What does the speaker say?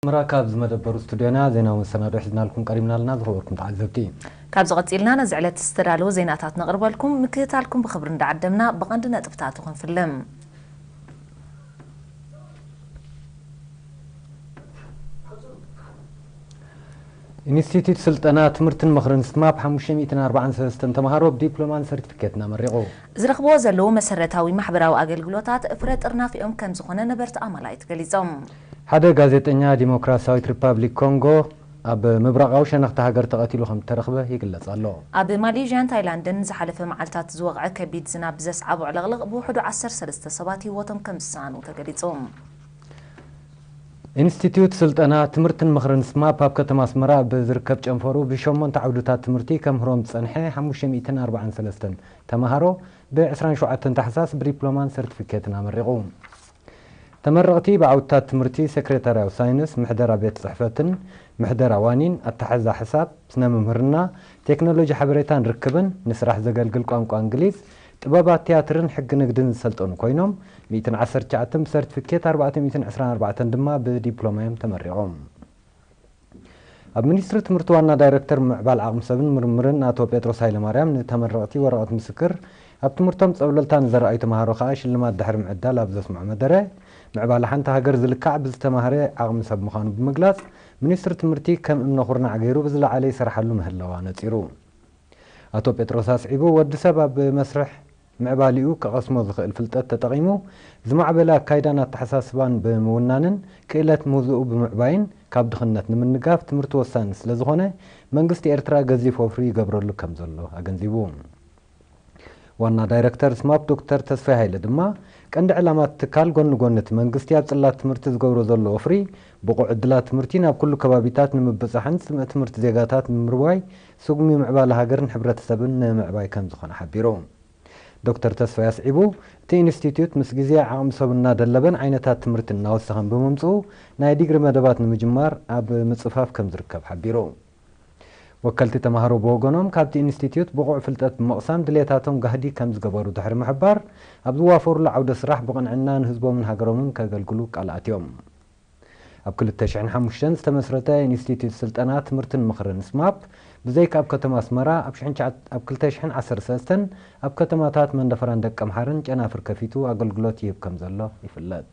ኣስመራ ካብ ዝመደበሩ ስቱድዮና ዜናዊ መሰናዶ ሒዝናልኩም ቀሪብና ኣለና። ዝኸበርኩም ተዓዘብቲ፣ ካብዚ ቀጺልና ነዚ ዕለት ዝተዳለወ ዜናታት ነቕርበልኩም። ምክትታልኩም ብኽብሪ እንዳዓደምና ብቐንዲ ነጥብታቱ ክንፍልም። ኢንስቲትዩት ስልጠና ትምህርትን ምኽርን ስማፕ ሓሙሽተ ሚእትን ኣርባዓን ሰለስተን ተምሃሮ ብዲፕሎማን ሰርቲፊኬትን ኣመሪቑ። ዝረኽብዎ ዘለዉ መሰረታዊ ማሕበራዊ ኣገልግሎታት ፍረ ጥርናፊኦም ከም ዝኾነ ነበርቲ ኣማላይት ገሊጾም። ሓደ ጋዜጠኛ ዲሞክራሲያዊት ሪፓብሊክ ኮንጎ ኣብ ምብራቓዊ ሸነኽቲ ሃገር ተቐቲሉ ከም እተረኽበ ይግለጽ ኣሎ። ኣብ ማሌዥያን ታይላንድን ዝሓለፈ መዓልታት ዝወቕዐ ከቢድ ዝናብ ብዘስዓቦ ዕልቕልቕ ብውሕዱ ዓሰርተ ሰለስተ ሰባት ህይወቶም ከም ዝሰኣኑ ተገሊጹ። ኢንስቲትዩት ስልጠና ትምህርትን ምኽርን ስማፕ ኣብ ከተማ ኣስመራ ብዝርከብ ጨንፈሩ ብሸሞንተ ዓውድታት ትምህርቲ ከምህሮም ዝጸንሐ ሓሙሽተ ሚእትን ኣርባዓን ሰለስተን ተምሃሮ ብ ዕስራን ሸውዓተን ታሕሳስ ብዲፕሎማን ሰርቲፊኬትን ኣመሪቑ። ተመረቕቲ ብዓውድታት ትምህርቲ ሴክሬታርያዊ ሳይንስ፣ ምሕደራ ቤት ጽሕፈትን ምሕደራ ዋኒን፣ ኣተሓሕዛ ሕሳብ፣ ስነ ምምህርና፣ ቴክኖሎጂ ሓበሬታን ርክብን፣ ንስራሕ ዘገልግል ቋንቋ እንግሊዝ፣ ጥበባት ቲያትርን ሕጊ ንግድን ዝሰልጠኑ ኮይኖም፣ ሚእትን ዓሰርተ ትሽዓተን ብሰርቲፊኬት፣ ኣርባዕተ ሚእትን ዕስራን ኣርባዕተን ድማ ብዲፕሎማ እዮም ተመሪቖም። ኣብ ሚኒስትሪ ትምህርቲ ዋና ዳይሬክተር ምዕባል ዓቕሚ ሰብን ምርምርን ኣቶ ጴጥሮስ ሃይለማርያም ንተመረቕቲ ወረቐት ምስክር፣ ኣብ ትምህርቶም ጸብለልታ ንዘረኣዩ ተምሃሮ ከኣ ሽልማት ድሕሪ ምዕዳል ኣብ ዘስምዖ መደረ፣ ምዕባለ ሓንቲ ሃገር ዝልካዕ ብዝተማህረ ዓቕሚ ሰብ ምዃኑ ብምግላጽ፣ ሚኒስትሪ ትምህርቲ ከም እምነ ኩርናዕ ገይሩ ብዝለዓለ ይሰርሓሉ ምህላዋ ነጺሩ። ኣቶ ጴጥሮስ ኣስዒቡ፣ ወዲ ሰብ ኣብ መስርሕ ምዕባሊኡ ክቐስሞ ዝኽእል ፍልጠት ተጠቒሙ፣ ዝማዕበለ ኣካይዳን ኣተሓሳስባን ብምውናንን ክእለት ምህዞኡ ብምዕባይን ካብ ድኽነት ንምንጋፍ ትምህርቲ ወሳኒ ስለ ዝኾነ፣ መንግስቲ ኤርትራ ገዚፍ ወፍሪ ይገብረሉ ከም ዘሎ ኣገንዚቡ። ዋና ዳይረክተር ስማፕ ዶክተር ተስፋይ ሃይለ ድማ፣ ቀንዲ ዕላማ እቲ ትካል ጎኒ ጎኒ እቲ መንግስቲ ኣብ ጽላት ትምህርቲ ዝገብሮ ዘሎ ወፍሪ፣ ብቑዕ ዕድላት ትምህርቲ ናብ ኩሉ ከባቢታት ንምብጻሕን ስምዒት ትምህርቲ ዜጋታት ንምርዋይ፣ ስጉሚ ምዕባለ ሃገርን ሕብረተሰብን ንምዕባይ ከም ዝኾነ ሓቢሩ። ዶክተር ተስፋይ ኣስዒቡ፣ እቲ ኢንስቲትዩት ምስ ግዜ ዓቕሚ ሰብ እናደለበን ዓይነታት ትምህርቲ እናወሰኸን ብምምጽኡ፣ ናይ ዲግሪ መደባት ንምጅማር ኣብ ምጽፋፍ ከም ዝርከብ ሓቢሩ። ወከልቲ ተምሃሮ ብወገኖም፣ ካብቲ ኢንስቲትዩት ብቑዕ ፍልጠት ብምቕሳም ድሌታቶም ጋህዲ ከም ዝገበሩ ድሕሪ ምሕባር፣ ኣብ ዝዋፈሩሉ ዓውደ ስራሕ ብቕንዕና ንህዝቦምን ሃገሮምን ከገልግሉ ቃል ኣትዮም። ኣብ ክልተ ሽሕን ሓሙሽተን ዝተመስረተ ኢንስቲትዩት ስልጠና ትምህርትን ምኽርን ስማፕ፣ ብዘይካ ኣብ ከተማ ኣስመራ፣ ኣብ ሽሕን ትሽዓተ ኣብ ክልተ ሽሕን ዓሰርተ ሰለስተን ኣብ ከተማታት መንደፈራን ደቀምሓረን ጨናፍር ከፊቱ ኣገልግሎት ይህብ ከም ዘሎ ይፍለጥ።